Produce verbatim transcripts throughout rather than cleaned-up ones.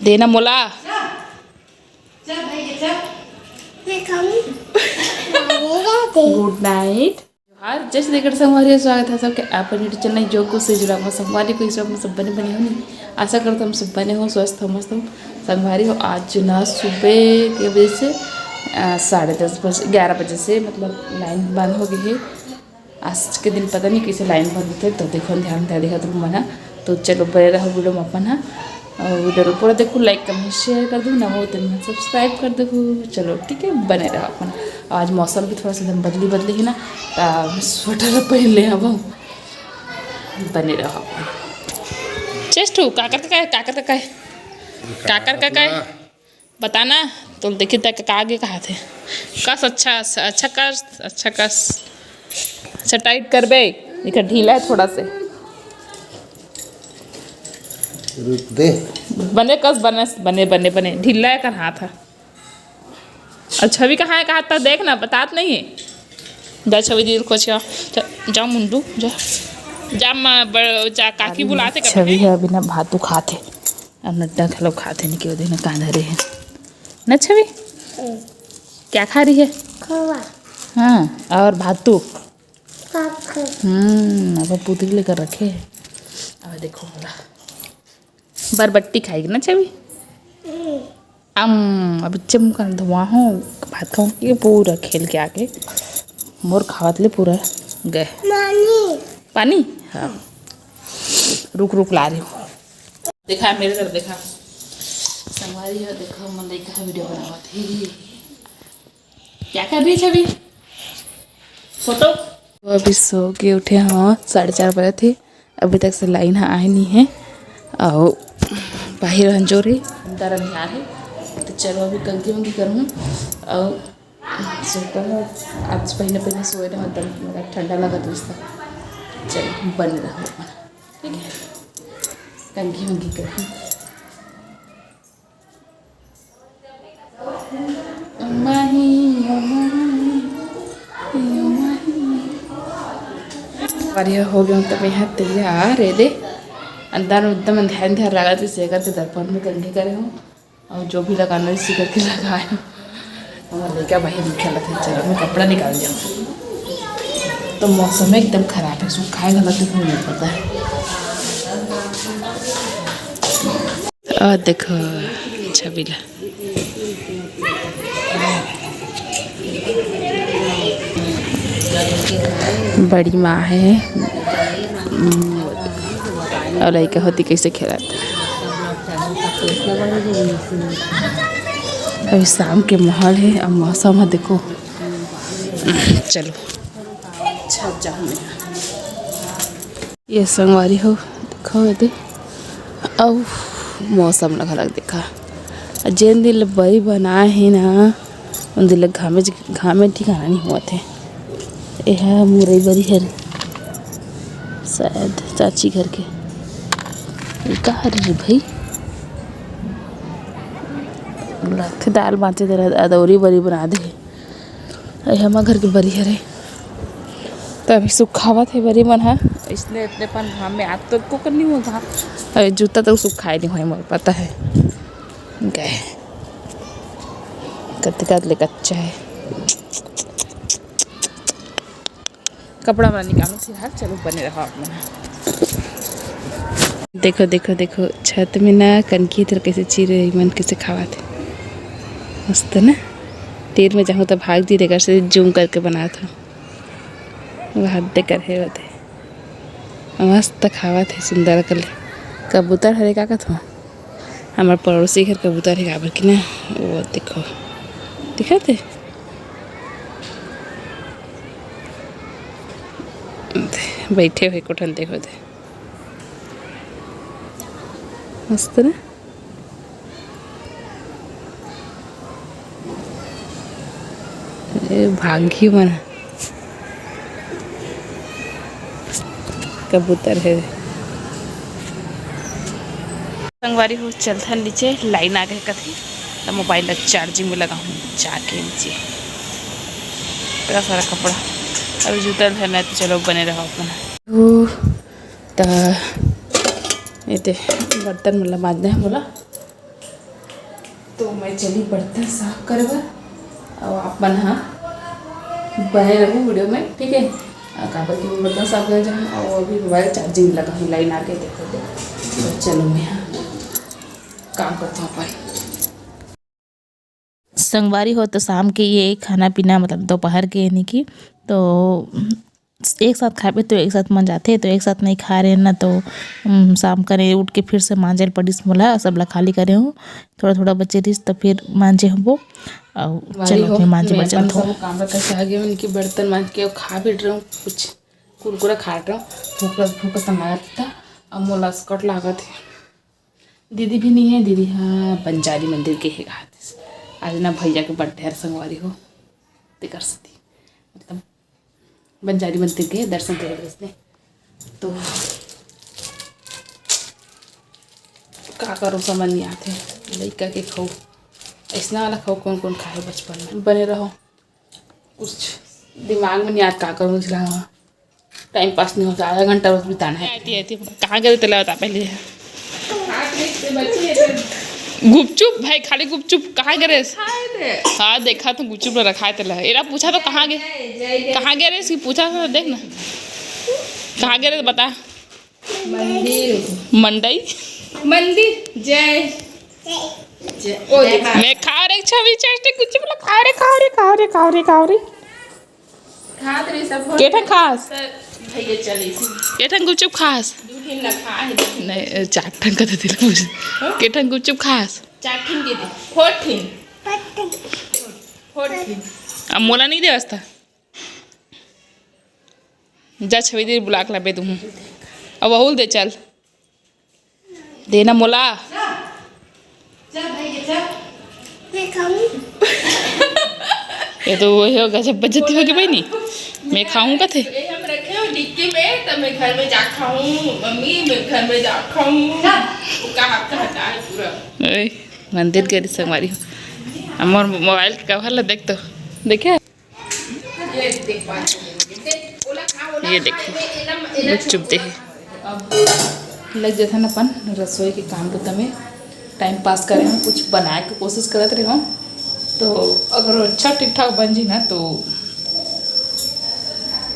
देना मोला। चल भाई, चल। मैं खाऊंगी। गुड नाइट। जोहार, जय छत्तीसगढ़ संगवारी हो, स्वागत है सबके अपन YouTube चैनल जो कुछ से जुड़ा हुआ संगवारी को। इस वक्त सब बने बने हो नहीं, आशा करता हूँ सब बने हो, स्वस्थ हो, मस्त हो। संगवारी हो, आज ना सुबह के बजे से, अ, साढ़े दस बजे, ग्यारह बजे से मतलब लाइन बंद हो गई है। आज के दिन पता नहीं कैसे लाइन बंद होते, तो देखो ध्यान ध्यान देखा तुम मना। तो चलो बने रहो वीडियो में अपन हा, और वीडियो ला पूरा देखो, लाइक कमेंट शेयर कर दो, ना हो तो सब्सक्राइब कर दो। चलो ठीक है, बने रहो अपन। आज मौसम भी थोड़ा सा एकदम बदली बदली है ना, तो स्वेटर पहन ले अब हम बने रहो अपन। चेस्ट हो काकर का है, काकर का है, काकर का है। बताना। तो देखी तक का आगे कहा थे। कस अच्छा, अच्छा कस, अच्छा कस। अच्छा टाइट करबे, इधर ढीला है थोड़ा से। रुक दे। बने कस, बने बने बने बने ढीला है कर हाथ है। और छवि कहाँ है, कहा था देख ना, बतात नहीं है। जा छवि दीदी खोज के आ। जा, जा मुंडू जा। जा माँ, बड़- जा काकी बुलाते कर छवि है बिना भात खाते। अब नड्डा घलो खाते नहीं, क्यों देना कांदा रहे हैं ना छवि? क्या खा रही है? खोवा। हाँ, और भातू। पापा। हम्म, अब पूतली लेकर रखे है। अब देखो बोला, बरबट्टी खाएगी ना छवि? हम्म। अम, अब चम कर धुआं हो, भात खाऊं, ये पूरा खेल के आके मोर खावत ले पूरा गए। पानी। पानी? हाँ। रुक रुक ला रही हूँ। देखा मेरे तरफ, देखा संगवारी हो, देखो मन लइका वीडियो बनावत है। क्या कर रही है छवि? फोटो। वो अभी सो के उठे हो, साढ़े चार बजे थे, अभी तक से लाइन ह आए नहीं है। और बाहर अंजोर है, अंदर अंधियार है। तो चलो अभी कंघी उंघी करूँ और सोता हूँ। आज पहले पहले सोए रहो, तब मतलब ठंडा लगा दोस्त। चलो बने रहो, ठीक है, कंघी उंघी करूँ। अम्मा ही, अम्मा ही, अम्मा ही। और ये हो गया तब यहाँ तैयार है दे। अंदर में एकदम अंधेर अंधेर लगा, तो इसे करके दर्पण में कंघी करे हूँ। और जो भी लगाना है इसी करके लगाए हूँ। और लड़का भाई भी खेलत है, चलो मैं कपड़ा निकाल दिया। तो मौसम एकदम खराब है, सुखाए गलत नहीं पता है। और देखो छबीला, बड़ी माँ है, और लइका होती कैसे खेलत। अभी शाम के माहौल है, अब मौसम है देखो। चलो छत जाऊँ मैं। ये संगवारी हो, देखो ये दे। अउ मौसम लग लग देखा। जेन दिन ले बरी बनाए हे ना, उन दिन ले घामे, घामे ठिकाना नहीं हुआ थे। ये है मुरई बरी हरे, शायद चाची घर के। ये का हरे रे भाई? लगथे दाल बांचे दे रहा, अदौरी बरी बना दे। अरे हमर घर के बरी हरे, त अभी सुखावत हे बरी मन ह। इसने इतने पन घाम में आग तो को करनी हुआ घाम। अरे जूता तो सुखाए नहीं हुए मोर, पता है गए कतका ले कच्चा है। कपड़ा वाला निकालो फिलहाल, चलो बने रहो आप मन। देखो देखो देखो, छत में ना कनकी तर कैसे चिरे मन कैसे खावत हे, मस्त ना। तीर में जाहूँ तो भाग जी, तेकर से जूम करके बनात हूँ। वो हद दे कर हे होते, मस्त खावत हे सुंदर कर ले। कबूतर हरे का कथो, हमार पड़ोसी घर कबूतर हे, काबर की ना वो देखो दिखत हे। बैठे हुए कोठन देखो दे, मस्त ना। ए, भागी मन कबूतर हे। संगवारी हो, चलथन नीचे, लाइन आ गए कथे, त मोबाइल ला चार्जिंग में लगाहूँ जाके नीचे। इतना सारा कपड़ा, अभी जूता धरना है, तो चलो बने रहो अपन। ओ, त एते बर्तन मन ला मांजना हे मोला। तो मैं चली बर्तन साफ करे बर, अउ आप मन ह बने रहू वीडियो में, ठीक है। अ, काबर कि मैं बर्तन साफ करे जाहूँ, अउ अभी मोबाइल चार्जिंग लगा हूँ, लाइन आ गई, देखो तो। तो चलो मैं ह काम करता हूँ अपन। संगवारी हो, तो शाम के ये खाना पीना, मतलब दोपहर के, यानी कि, तो एक साथ खाबे तो एक साथ मन जाथे, तो एक साथ नहीं खा रहे ना, तो, उम, शाम करे उठ के फिर से मांजे ल पड़िस मोला, सब ला खाली करे हूँ, थोड़ा थोड़ा बचे रहिस, तो फिर मांजे हबो। अउ संगवारी चलो, हो, फिर मांजे मैं बर अपन चलत हूँ। सब काम बर कइसे आ गए, उनकी बर्तन मांज के अउ खा बैठ रहे हूँ, कुछ कुरकुरा खा रहे हूँ, भूख लग, भूख तो मारता, अब मोला स्कट लागत है। दीदी भी नहीं है, दीदी हाँ बंजारी मंदिर के है कहा। आज ना भैया के बर्थडे है संगवारी हो, तेकर सेती, मतलब बंजारी मंदिर के दर्शन करे बर इसने। तो का करो, समझ नहीं आते, लइका के खाऊ, ऐसना वाला खाऊ कौन कौन खाए बचपन में। बने रहो, कुछ दिमाग में नहीं आता का करूँ, इसलिए टाइम पास नहीं होता, आधा घंटा बस बिताना है। आती, आती, कहाँ गए तेला बता पहले। गुपचुप भाई, खाली गुपचुप। कहाँ गए रे? हाँ, देखा तो गुपचुप ला रखा है तेला। एला पूछा तो कहाँ गए, कहाँ गए रे, इसकी पूछा था, देख ना, कहाँ गए रे, बता। मंदिर। मंडई। मंदिर। जय। जय। ओ, जय देख। मैं खा रे छवि चेष्टे गुपचुप ला खा रे, खा रे, खा रे, खा रे, खा रे। खात रही सब। के ठन खास? भैया चली। के ठन गुपचुप खास? दू ठिन ला खा है, दू ठिन। नहीं, चार ठन का तो दिल पूछ। हाँ? के ठन गुपचुप खास? चार ठिन दे दे। फोर ठिन। फोर ठिन। अब मोला नहीं दे वास्ता। जा छवि दीदी बुला के लाबे तुहूँ। अब वहू ल दे चल। देना मोला। चल भाई, ये चल। मैं खाऊं। ये तो वही हो, गजब बेइज्जती हो गई बहनी। मैं खाऊं कथे। ये हम रखे हो डिक्की में, तब मैं घर में जा खाऊं। मम्मी, मैं घर में जा खाऊं। वो कहा, कहा, कहा है पूरा। ओए, मंदिर गई संगवारी हो। हमर मोबाइल के कवर ला देख तो। देखे? ये देखो, गुपचुप दे हे। अब लग जाथन अपन रसोई के काम बुता में। टाइम पास करे हूँ, कुछ बनाए के कोशिश करत रहे हूँ, तो अगर अच्छा ठीक ठाक बन जी ना, तो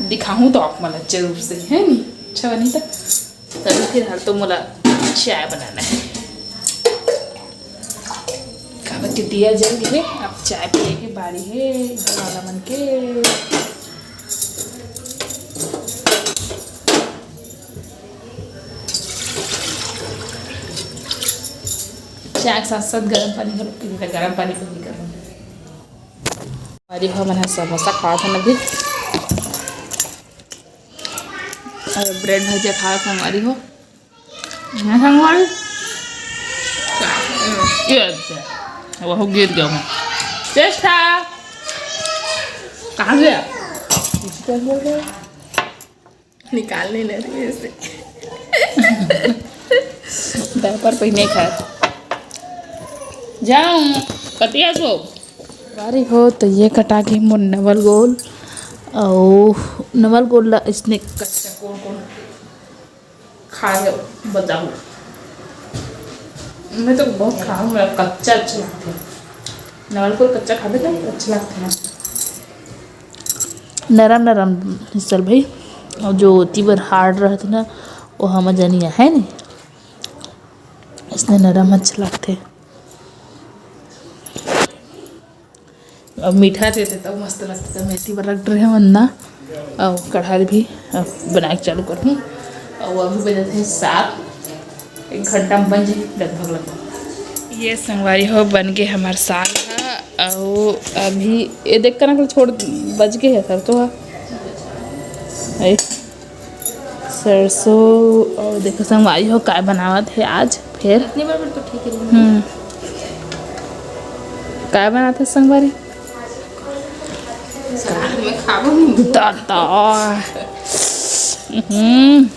दिखाहूँ तो आप मन ला जरूर से, है नी? अच्छा बनी तो। तभी फिलहाल तो मोला चाय बनाना है। काबर के दिया जल गे, अब चाय पिए के बारी है घर वाला मन के। चाय के साथ साथ गरम पानी घलो पीबे, गरम पानी पीबे करूँ। हमारी हो मन समोसा खावत हन अभी। अउ ब्रेड भजिया खावत संगवारी हो। हाँ संगवारी। ये अच्छा। वह गिर गया हूँ। चेष्टा। कहाँ गया? निकाल नहीं रही है इसे। डायपर पहने खा। जाऊँ। कतिया सो। बारी हो तो ये कटा के मोर नवल गोल। अउ नवल गोल ला इसने कच्चा कोन कोन खाए बताहूँ। मैं तो बहुत खाऊँ, मेरा कच्चा अच्छा लगता है। नवल गोल कच्चा खाबे तो अच्छा लगता है। नरम नरम हिस्सल भाई, और जो ओती बर हार्ड रहते ना, वो हम जनिया है नहीं, इसने नरम अच्छा लगते। अब मीठा देते तब मस्त लगते, तब मेथी बर रख रहे हैं वंदना। और कढ़ाई भी अब बनाए के चालू करहूँ। और अभी बजत है सात, एक घंटा में बन जाए लगभग लगभग। ये संगवारी हो, बन के हमार साग है। और अभी ये देख कर छोड़ बज के है सर तो है। सरसों और देखो संगवारी हो काय बनावत है आज फिर। इतनी बार तो ठीक है। हम्म। काय बनावत है संगवारी? मैं खाबो नहीं। दादा। हम्म।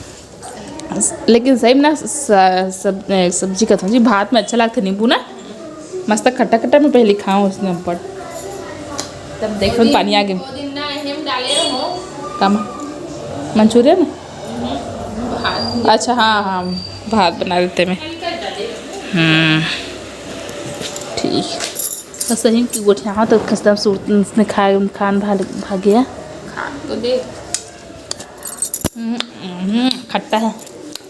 लेकिन सही में ना स-, सब, ए, सब्जी का सब्जी भात में अच्छा लगता नींबू ना। मस्त खट्टा खट्टा में पहले खाऊं उसने ऊपर। तब देखो पानी आ गए। काम मंचूरियन। अच्छा हाँ हाँ, भात बना देते मैं। हम्म, ठीक। तो सही कि गोठियावत तो खसदम सूरत ने खाए, खान भाग, भाग गया। खान तो दे। हम्म, हम्म, खट्टा है।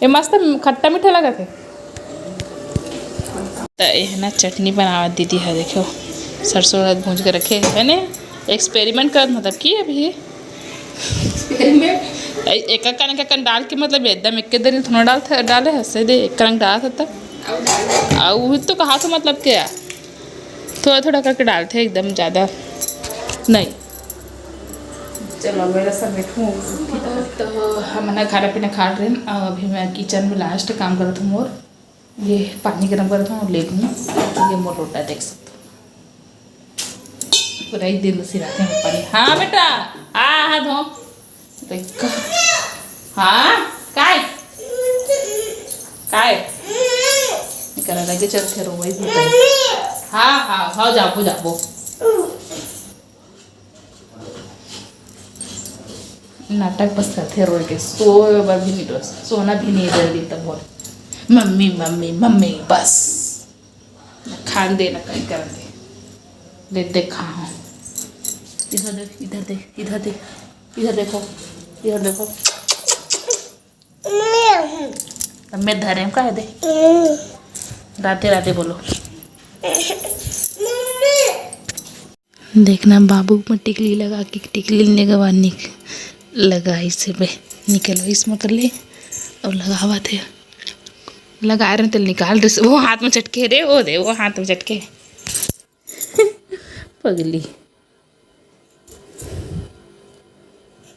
ये मस्त खट्टा मीठा लगा थे। तो ये है ना चटनी बनावत दीदी है, देखो सरसों ला भूंज के रखे है ने, experiment करत मतलब कि अभी ए-, एक कन, एक कन डाल के मतलब एकदम एक दरी थोड़ा डाल थ-, डाले हंसे दे एक कन डाल सकता। और वो तो कहा था मतलब क्या, थोड़ा थोड़ा करके डालते एकदम ज़्यादा नहीं। चलो मेरा सब बैठू। तो हम ना खाना पीना खा रहे हैं। अभी मैं किचन में लास्ट काम करत हूँ मोर ये पानी गरम करत हूँ, ले लूँ। ये मोर लोटा देख सकते हो, पूरा एक दिन सिराते हैं पानी। हाँ बेटा, हाँ हाँ धो। देख। हाँ, काय? काय? निकल लगे, चल के रो वही भूत है। हाँ हाँ हाँ, जाबो जाबो। नाटक बस करथे रोए के, सोए बर भी नहीं रोए, सोना भी नहीं दे रही तब बोल, मम्मी मम्मी मम्मी बस। खान दे ना कहीं कर दे, ले देखा हूँ। इधर देख, इधर देख, इधर देख, इधर देखो, इधर देखो। अब मैं धरे का है दे। राधे राधे बोलो। देखना बाबू में टिकली लगा के, टिकली निकलवा निक-, लगाइस हे बे, निकलवाइस मोर ले और लगावत हे। लगा रहे तेल निकाल रहे, वो हाथ में चटके रे, वो दे, वो हाथ में चटके। पगली।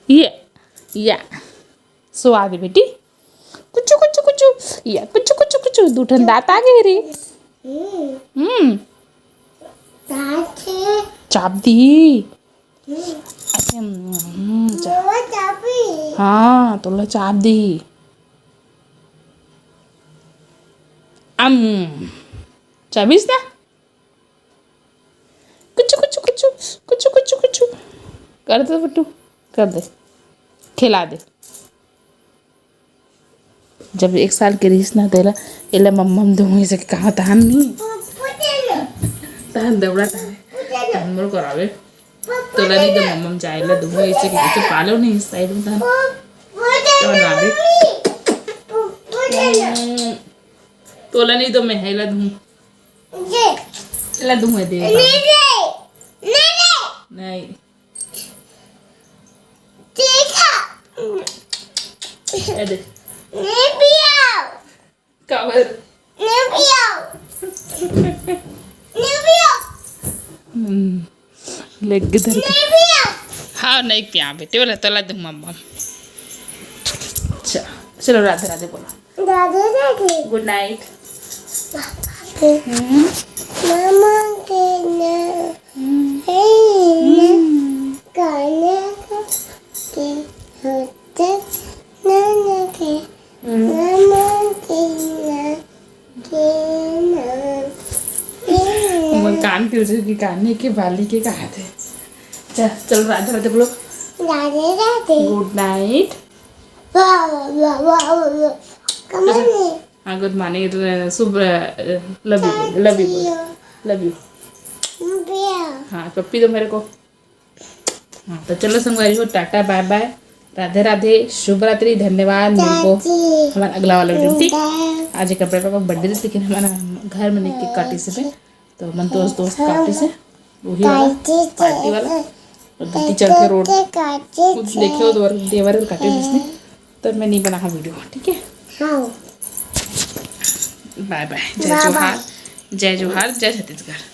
ये, या। सुआ दे बेटी। कुचु, कुचु, कुचु। या, कुचु, कुचु, कुचु। दू ठन दांत आ गए रे। हम्म। चाप दी। अच्छा, हम्म, चा-, हाँ, तोला चाप दी। अम, चाबिस ना? कुचु, कुचु, कुचु, कुचु, कुचु, कुचु। कर दे बेटू, कर दे, खिला दे। जब एक साल के रहिस ना, तेला, एला मम्मम दूँ, ऐसे के कहा तहन नहीं। तहन दौड़ा तहन। तहन मोर करावे। तोला नहीं दो मम्मम जाए ला दूँ, ऐसे के, ऐसे पालो नहीं इस साइड में तहन। तहन आवे। तोला नहीं दो मैं है ला दूँ। ये। ला दूँ मैं दे। नहीं, नहीं, नहीं। नहीं। ठीक है। ये दे। नहीं पियो। काबर? नहीं पियो। नहीं पियो। हम्म। लेग धर के। नहीं पियो। हाँ, नहीं पिया बेटे, बोला तोला दूँ मम्मा। अच्छा, चलो राधे राधे बोलो। राधे राधे। गुड नाइट। पापा के। हम्म। मामा के ना। हम्म। हे ना। हम्म। गाने के होते नाना के। हम्म। मामा के ना। के ना। के ना। मोर कान के उसे की कान के बाली के कहा थे। चल, चल राधे राधे बोलो। राधे राधे। गुड नाइट। वाह, वाह, वाह, वाह, वाह। कमल अच्छा। ने। हाँ, गुड मॉर्निंग, अ, शुभ, अ, लव यू बोल, लव यू बोल, चाचियो। लव यू। बिया। हाँ, पप्पी दो मेरे को। हाँ, तो चलो संगवारी हो, टाटा, बाय बाय, राधे राधे, शुभ रात्रि, धन्यवाद, मिलबो चाची। हमारा अगला वाला वीडियो, ठीक? बाय। आज एक अपने पापा बर्थडे, लेकिन हमारा घर में नहीं केक काटी से, तो मन दोस्त, दोस्त काटे से, वही वाला, काटे से। पार्टी वाला। और दीदी चल के रोड काटे कुछ से। देखे हो तो देवर काटे जिसने, तो मैं नहीं बना वीडियो, ठीक है? हाँ। बाय बाय, जय बाय बाय। जोहार, जय जोहार, जय छत्तीसगढ़।